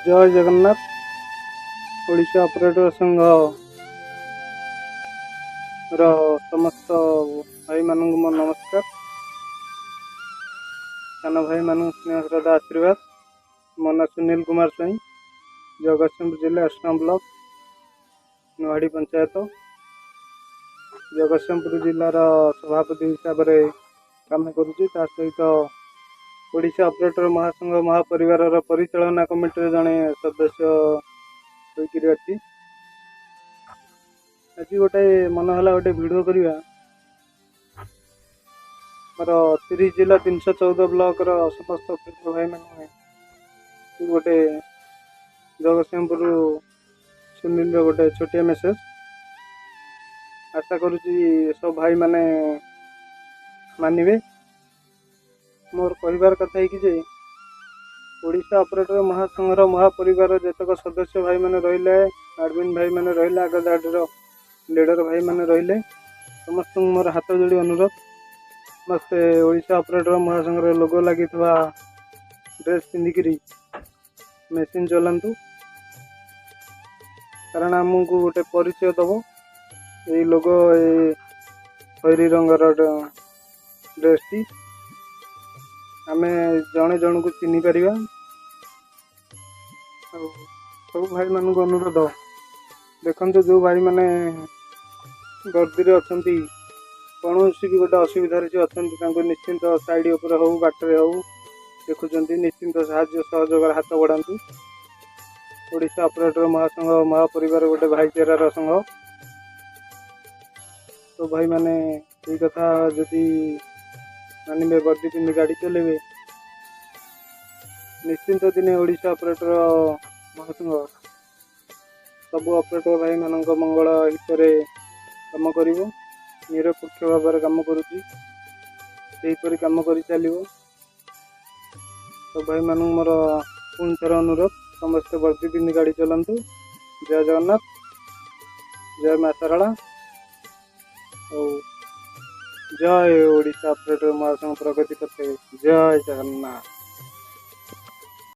ଜୟ Jagannath. Odisha operator ସଂଘର ସମସ୍ତ ଭାଇମାନଙ୍କୁ ମୋ ନମସ୍କାର, ସାନ ଭାଇମାନଙ୍କୁ ସ୍ନେହ, ଶ୍ରଦ୍ଧା, ଆଶୀର୍ବାଦ। ମୋ ନାଁ ସୁନୀଲ କୁମାର ସ୍ୱାଇଁ, ଜଗତସିଂହପୁର ଜିଲ୍ଲା ଅଷ୍ଟମ ବ୍ଲକ ନୂଆହାଡ଼ି ପଞ୍ଚାୟତ। ଜଗତସିଂହପୁର ଜିଲ୍ଲାର ସଭାପତି ହିସାବରେ କାମ କରୁଛି। ତା ସହିତ ଓଡ଼ିଶା ଅପରେଟର ମହାସଂଘ ମହାପରିବାରର ପରିଚାଳନା କମିଟିର ଜଣେ ସଦସ୍ୟ ହୋଇକିରି ଅଛି। ଆଜି ଗୋଟେ ମନ ହେଲା ଗୋଟେ ଭିଡ଼ିଓ କରିବା। ଆମର 30 ଜିଲ୍ଲା 314 ବ୍ଲକର ସମସ୍ତ ଅପରେଟର ଭାଇମାନେ ଗୋଟେ ଜଗତସିଂହପୁର ସୁନୀଲର ଗୋଟେ ଛୋଟିଆ ମେସେଜ। ଆଶା କରୁଛି ସବୁ ଭାଇମାନେ ମାନିବେ। ମୋର କହିବାର କଥା ହେଇକି ଯେ ଓଡ଼ିଶା ଅପରେଟର ମହାସଂଘର ମହାପରିବାର ଯେତେକ ସଦସ୍ୟ ଭାଇମାନେ ରହିଲେ, ଆଡ଼ମିନ୍ ଭାଇମାନେ ରହିଲେ, ଆଗ ଧାଡ଼ିର ଲିଡର ଭାଇମାନେ ରହିଲେ, ସମସ୍ତଙ୍କୁ ମୋର ହାତ ଯୋଡ଼ି ଅନୁରୋଧ, ସମସ୍ତେ ଓଡ଼ିଶା ଅପରେଟର ମହାସଂଘର ଲୋଗୋ ଲାଗିଥିବା ଡ୍ରେସ୍ ପିନ୍ଧିକିରି ମେସିନ୍ ଚଲାନ୍ତୁ, କାରଣ ଆମକୁ ଗୋଟେ ପରିଚୟ ଦେବ ଏଇ ଲୋଗୋ, ଏଇ ଖଇରୀ ରଙ୍ଗର ଡ୍ରେସ୍ଟି। ଆମେ ଜଣେ ଜଣକୁ ଚିହ୍ନି ପାରିବା। ଆଉ ସବୁ ଭାଇମାନଙ୍କୁ ଅନୁରୋଧ, ଦେଖନ୍ତୁ, ଯେଉଁ ଭାଇମାନେ ବର୍ଦ୍ଦିରେ ଅଛନ୍ତି, କୌଣସି ବି ଗୋଟେ ଅସୁବିଧାରେ ସେ ଅଛନ୍ତି, ତାଙ୍କୁ ନିଶ୍ଚିନ୍ତ ସାଇଡ଼୍ ଉପରେ ହଉ, ବାଟରେ ହଉ ଦେଖୁଛନ୍ତି, ନିଶ୍ଚିନ୍ତ ସାହାଯ୍ୟ ସହଯୋଗର ହାତ ବଢ଼ାନ୍ତୁ। ଓଡ଼ିଶା ଅପରେଟର ମହାସଂଘ ମହାପରିବାର ଗୋଟେ ଭାଇଚାରାର ସଂଘ। ତ ଭାଇମାନେ ଏଇ କଥା ଯଦି ମାନିବେ, ବର୍ଦ୍ଦି ପିନ୍ଧି ଗାଡ଼ି ଚଲେଇବେ, ନିଶ୍ଚିନ୍ତ ଦିନେ ଓଡ଼ିଶା ଅପରେଟର ମହାସଂଘ ସବୁ ଅପରେଟର ଭାଇମାନଙ୍କ ମଙ୍ଗଳ ହିତରେ କାମ କରିବ। ନିରପେକ୍ଷ ଭାବରେ କାମ କରୁଛି, ସେହିପରି କାମ କରି ଚାଲିବ। ତ ଭାଇମାନଙ୍କୁ ମୋର ପୁଣି ଥରେ ଅନୁରୋଧ, ସମସ୍ତେ ବର୍ଦ୍ଦି ପିନ୍ଧି ଗାଡ଼ି ଚଲାନ୍ତୁ। ଜୟ ଜଗନ୍ନାଥ, ଜୟ ମା ଶାରଳା ଆଉ ଜୟ ଓଡ଼ିଶା ଅପରେଟର ମହାସଂଘ। ପ୍ରଗତି ପଥେ। ଜୟ ଜଗନ୍ନାଥ।